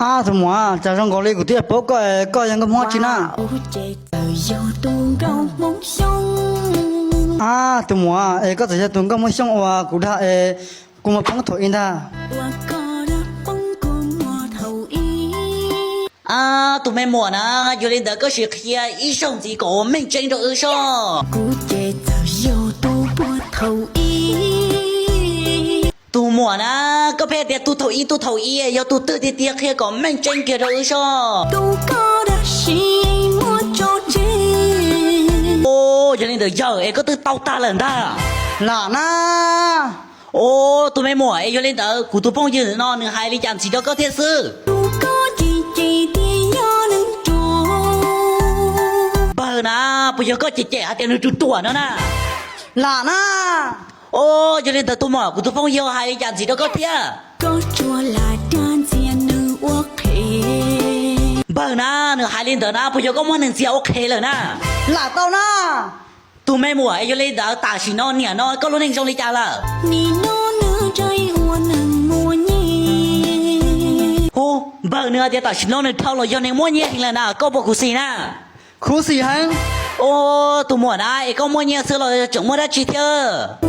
Ab, tus muam, cas zoo nkaus li kuv twb paub koj, koj yog nkauj Hmoob tsi na? Ab, tus muam, es koj txawm yog tus nkauj Hmoob Xyooj uas kuv dag es kuv muaj poob thaum ub ntag. Ab, tus me muam na, yog li ntawd koj sim qhia ib zaug ntxiv kom ua meej tseeb rau wb soj. Tus muam na, koj pheej tias tus thaum ub tus thaum ub, yog tus twg tiag tiag qhia kom meej tseeb kiag rau wb soj. Yog li ntawd yawg es koj twb tau tag lawm ntag. Lam na. Os, tus me muam, es yog li ntawd kuv tus phooj ywg no nws hais li cas ntxiv rau koj thiab xwb? Npawg na, puas yog koj cem cem hais tias nws ruam ruam no na? Lam na. Os, yog li ntawd tus muam, kuv tus phooj ywg hais li cas ntxiv rau koj thiab? Npawg na, nws hais li ntawd na, puas yog koj muab nws ntxias ua qhev lawm na? Lam tau na. Tus me muam, es yog li ntawd tam sim no niam no koj lub neej zoo li cas lawm? Hu, npawg, nws hais tias tam sim no nws dhau los yog neeg muaj nyiaj heev lawm na, koj puas khuv xim na? Khuv xim heev. Os, tus muam na, es koj muaj nyiaj xwb los tseem muaj dab tsi thiab?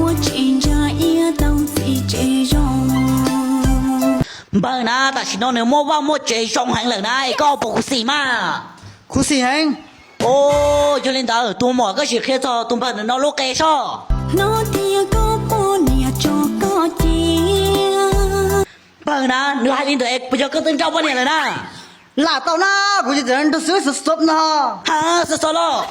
Npawg na, tam sim no nws muaj vaj muaj tsev zoo heev lawm na, es koj puas khuv xim mas? Khuv xim heev. Os, yog li ntawd tus muam, koj sim qhia txog tus npawg ntawm no lub qe soj. Npawg na, nws hais li ntawd es puas yog koj twb nrauj poj niam lawm na? Lam tau na, kuv tseem nrog xwb xov xov no. Ha, xov xov los?